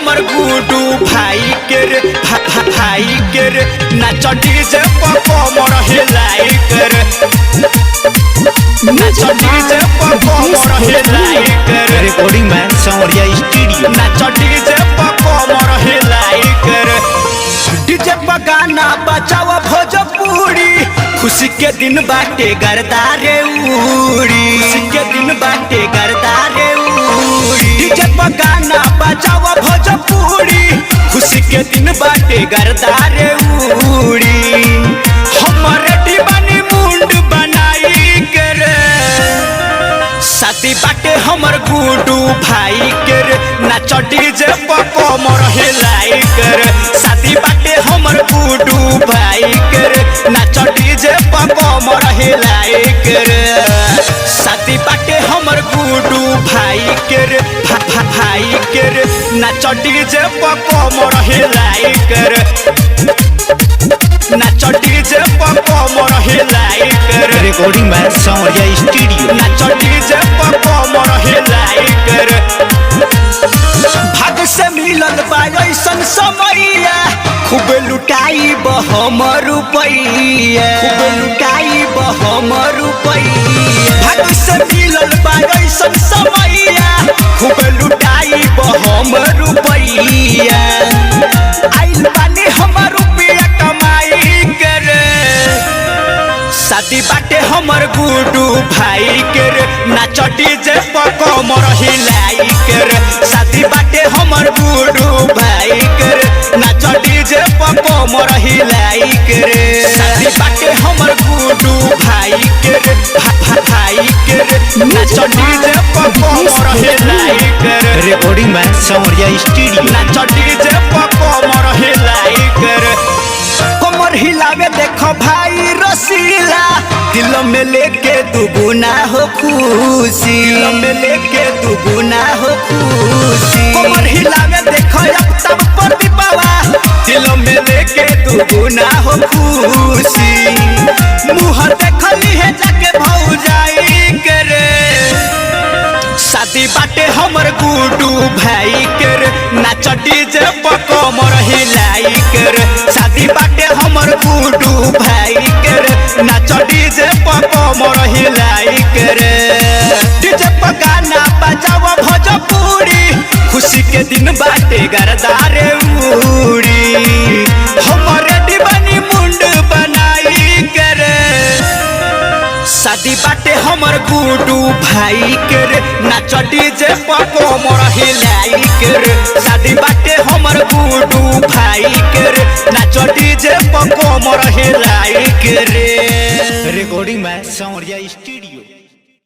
हमर गुडू भाई के रे, भाई के रे, नाच डीजे पर कमर हिलाई के रे, नाच डीजे पर कमर हिलाई के रे। रिकॉर्डिंग मैन सांवरिया स्टूडियो। नाच डीजे पर कमर हिलाई के रे। डीजे पर गाना बजाओ भोजपुरी, खुशी के दिन बाटे गर्दा रे उड़ी, खुशी के दिन बाटे गर्दा रे उड़ी। डीजे पर गाना बजाओ भोजपुरी, खुशी के दिन बाटे गर्दा रे उड़ी। हमर दीवानी मुंड बनाई के रे, साथी बाटे हमर गुडू भाई के रे, नाच डीजे पर कमर हिलाई के रे। साथी बाटे हमर गुडू भाई के रे, नाच डीजे पर कमर हिलाई के रे। साथी बाटे हमर गुडू भाई के रे, भाई के रे, नाच डीजे पर कमर हिलाई के रे, नाच डीजे पर कमर हिलाई के रे। रिकॉर्डिंग मैन सांवरिया स्टूडियो। नाच डीजे पर कमर हिलाई के रे। भाग से मिलल बा ऐसन समैया, खूब लुटाई हमर रुपैया, खूब लुटाई हमर रुपैया। भाग से मिलल बा ऐसन समैया, खूब लुटाई हमर रुपैया। आइल बानी हमर रुपैया कमाई के रे, शादी बाटे हमर गुडू भाई के रे, नाच डीजे पर कमर हिलाई के रे। शादी बाटे हमर गुडू भाई के रे, नाच डीजे पर कमर हिलाई के रे। शादी बाटे हमर गुडू भाई के रे, भाई के रे, नाच डीजे पर कमर हिलाई के रे। रिकॉर्डिंग मैन सांवरिया स्टूडियो। नाच डीजे पर कमर हिलाई के रे। कमर हिलावे देखो भाई रसीला, दिल में लेके दुगुना हो खुशी, दिल में लेके दुगुना हो खुशी। कमर हिलावे देखो अब तब पर दीपावा, दिल में लेके दुगुना हो खुशी। मुँह देखली है जाके भौजाई के रे, शादी बाटे हमर गुडू भाई के रे, नाच डीजे पर कमर हिलाई के रे। शादी बाटे हमर गुडू भाई के रे, नाच डीजे पर कमर हिलाई के रे। डीजे पर गाना बजाओ भोजपुरी, खुशी के दिन बाटे गर्दा रे उड़ी। हमर दीवानी मुंड बनाई के रे, शादी बाटे हमर गुडू भाई के रे, नाच डीजे पर कमर हिलाई के रे। शादी बाटे हमर गुडू भाई के रे, नाच डीजे पर कमर हिलाई के रे। रिकॉर्डिंग मैन सांवरिया स्टूडियो।